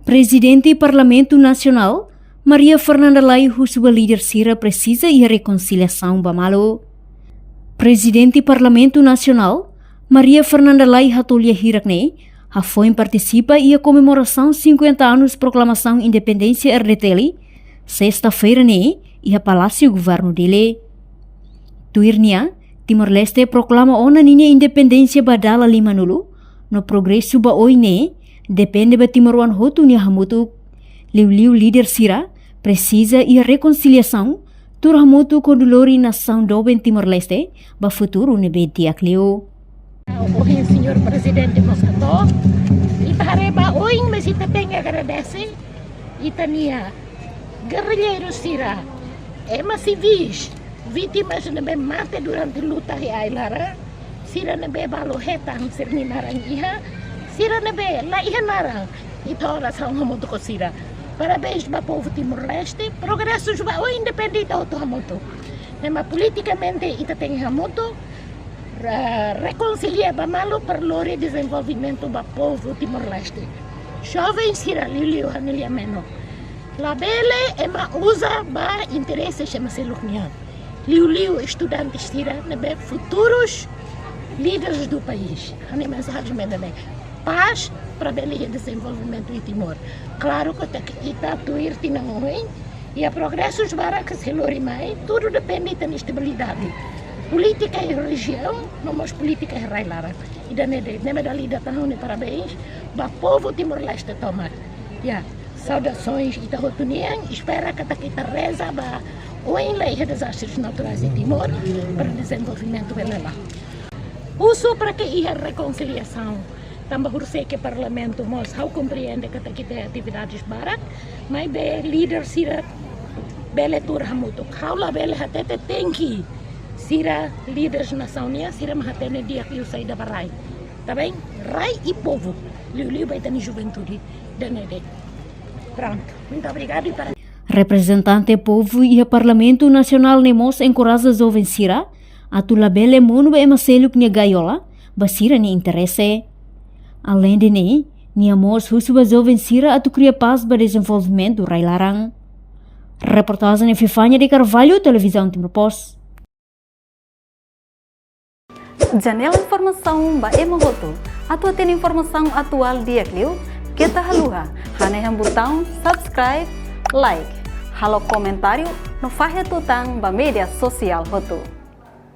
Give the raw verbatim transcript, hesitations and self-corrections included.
Prezidente Parlamentu Nasionál, Maria Fernanda Lay husu ba líder sira presiza iha rekonsiliasaun ba malu. Prezidente Parlamentu Nasionál, Maria Fernanda Lay hato'o lia hirak ne'e, hafoin partisipa iha komemorasaun cinquenta anos Proklamasaun Independénsia R D T L, sesta-feira ne'e, iha Palásiu Governu Dili. Tuir nia, Timor-Leste proklama ona ninia independénsia ba dala lima-nulu, no progresu ba oin ne'e depende ba timoroan hotu nia hamutuk. Liuliu líder sira presiza iha rekonsiliasaun, tuur hamutuk hodi lori nasaun doben Timor-Leste ba futuru ne'ebé di'ak liu. Ohin señór Prezidente mós hato'o, ita haree ba oin, mas ita tenke agradese ita-nia gerrilleiru sira, ema sivis, vítimas ne'ebé mate durante luta iha ai-laran, sira ne'ebé balu hetan sira-nia naran iha, sira ne'ebé la iha naran, ita orasaun hamutuk ho sira. Parabéns ba povu Timor-Leste, progresu ba oin depende ita hotu hamutuk. Ne'e mak politikamente ita tenke hamutuk, re-, rekonsilia ba malu para lori dezenvolvimentu ba povu Timor-Leste. Joven sira, liuliu ha'u-nia lia menor, labele ema uza ba interese ema seluk nian. Liuliu estudante sira ne'ebé futurus líderes do país. Ha'u-nia mensajen mak ne'e. Pás para bele iha dezenvolvimentu iha Timor. Klaru katak ita tuir tinan oin, iha progresu barak ke sei lori mai, tudu depende ita-nia estabilidade polítika iha rejiaun, no mós polítika iha rai-laran. Ida-ne'e de'it, ne'e mak dala ida ha'u hato'o nia parabéns ba povu Timor-Leste tomak. Ya, saudasoens ita hotu nian, espera katak ita reza ba oin la iha dezastres naturais iha Timor, para dezenvolvimentu bele la'o. Husu para ke iha rekonsiliasaun. Tanba horisehik iha Parlamentu mós, ha'u komprende katak ita iha atividades barak, maibé líder sira bele tuur hamutuk. Ha'u labele hatete tenke sira líderes nasaun nian, sira mak hatene di'ak liu saida ba rai. Tá bem? Rai i povu, liuliu ba ita-nia juventude, ida-ne'e de'it. Pronto. Muito obrigado e para Reprezentante povu iha Parlamentu Nasionál ne'e mós enkoraja joven sira atu labele monu ba ema seluk nia gaiola ba sira-nia interese. Aleinde ne'e, nia mós husu ba joven sira atu kria pás ba dezenvolvimentu rai-laran. Reportajen Epifania de Carvalho, Televizaun Timor Post. Janela informasaun ba ema hotu. Atu hatene informasaun atuál di'ak liu, keta haluha hanehan butaun subscribe, like, halo komentáriu no fahe tutan ba média sosiál hotu.